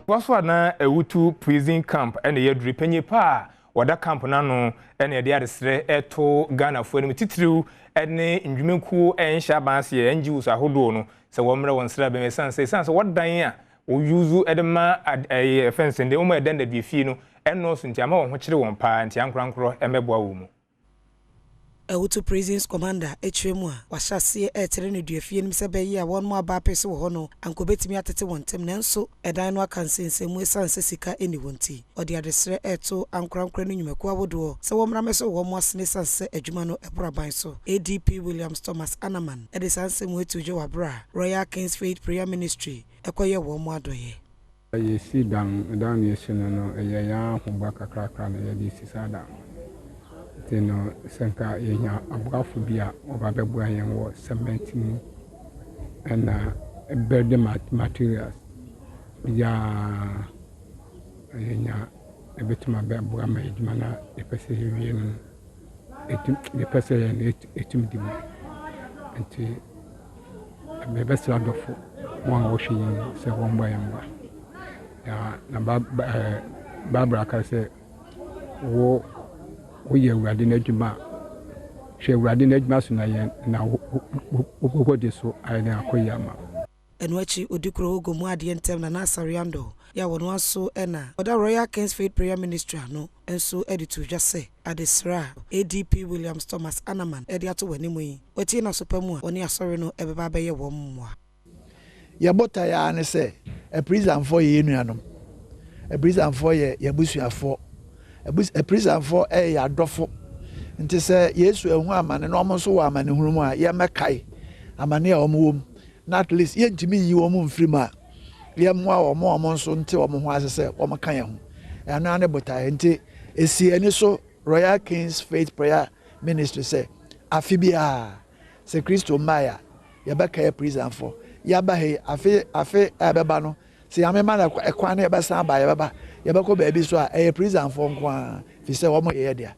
Wɔso ana Awutu Prison Camp ɛna yɛduru panyin pa a wɔda camp n'ano ɛna yɛde adesrɛ ɛto Ghanafoɔ anim, titiriw ɛne ndwumakuo ɛnhyɛ aban aseɛ, NGOs ahodoɔ no, sɛ wɔmmrɛ wɔn nsra bɛn, ɛsiane sɛ wɔdan a wɔyuzu ɛde ma ɛyɛ fɛnsɛn de wɔn a ɛda nnadeɛ no ɛnɔɔso, nti ama wɔn ho kyerɛ wɔn paa, nti ankorankorɔ ɛmɛboa wɔn mu. Awutu Prisons Commander akyerɛ mu a wahyɛ aseɛ ɛretere no duafie no sɛ bɛyɛ a wɔn mu aba apɛ so wɔ hɔ no anka obɛtumi atete wɔn ntam, nanso ɛdan no aka nsensɛnmu ɛsiane sɛ sika ɛni wɔn ti. Ɔde adesrɛ ɛreto ankorankora no nnwumakuo ahodoɔ sɛ wɔmmra mmɛsɔ wɔn mu asene, ɛsiane sɛ adwuma no ɛboro aban so. ADP Williams Thomas Anaman ɛde saa nsɛm atu dwa wɔ aberɛ a Royal Kings Faith Prayer Ministry ɛkɔyɛ wɔn mu adɔyɛ. Yɛsi dan dan no, yɛsi no, ɛyɛ yɛn ahoboa kakrakra na yɛde si saa dan no. Nti no, sɛ nka yɛnya aboafo bi a wɔba bɛboa yɛn wɔ cement mu ɛna building materials biara yɛnya, ɛbɛtumi abɛboa ma adwuma no a yɛpɛ sɛ yɛwie no, yɛpɛ sɛ yɛn no ɛtumi di mu. Nti mebɛsrɛ adɔfo wɔn a wɔhwɛ yɛn sɛ wɔmmoa yɛn mmoa na Bible aka sɛ wo woyɛ Awurade n'adwuma a, hwɛ Awurade n'adwuma so na yɛn na wode so ayɛ ne akɔ yie ama. Ɛno akyi, odi kuro hɔ gomu adeɛ ntɛm na Asare Ando yɛ a wɔno aso ɛna ɔda Royal Kings Faith Prayer Ministry ano nso de to dwa sɛ adesrɛ a ADP Williams Thomas Anaman de ato wɔn anim yi, wɔtie n'asopa mu a wɔne asɔre no ɛbɛba abɛyɛ wɔn mmoa. Yɛbɔ tayaa ne sɛ apirisanfoɔ yɛ yɛn nuanom, apirisanfoɔ yɛ yɛn abusuafoɔ, apirisanfoɔ yɛ yɛn adɔfo. Nti sɛ Yesu ehu amane na wɔn nso wɔ amanehunu mu a, yɛmmɛkae amane a wɔn wɔ mu, na at least yɛntumi nyi wɔn mfiri mu a, yɛmmoa wɔn a wɔn nso nte wɔn ho ase sɛ wɔn ka yɛn ho. Ɛno ara ne botaeɛ. Nti esi ani so Royal Kings Faith Prayer Ministry sɛ afe biara, sɛ Kristo mmaeɛ a, yɛbɛkae apirisanfoɔ. Yɛaba ha yi, afe afe a ɛbɛba no, sɛ Nyame ma no ɛkwan no, yɛbɛsan aba, yɛbɛba, yɛbɛkɔ baabi so a ɛyɛ prisonfoɔ nko ara, fi sɛ wɔn yɛ yɛ dea.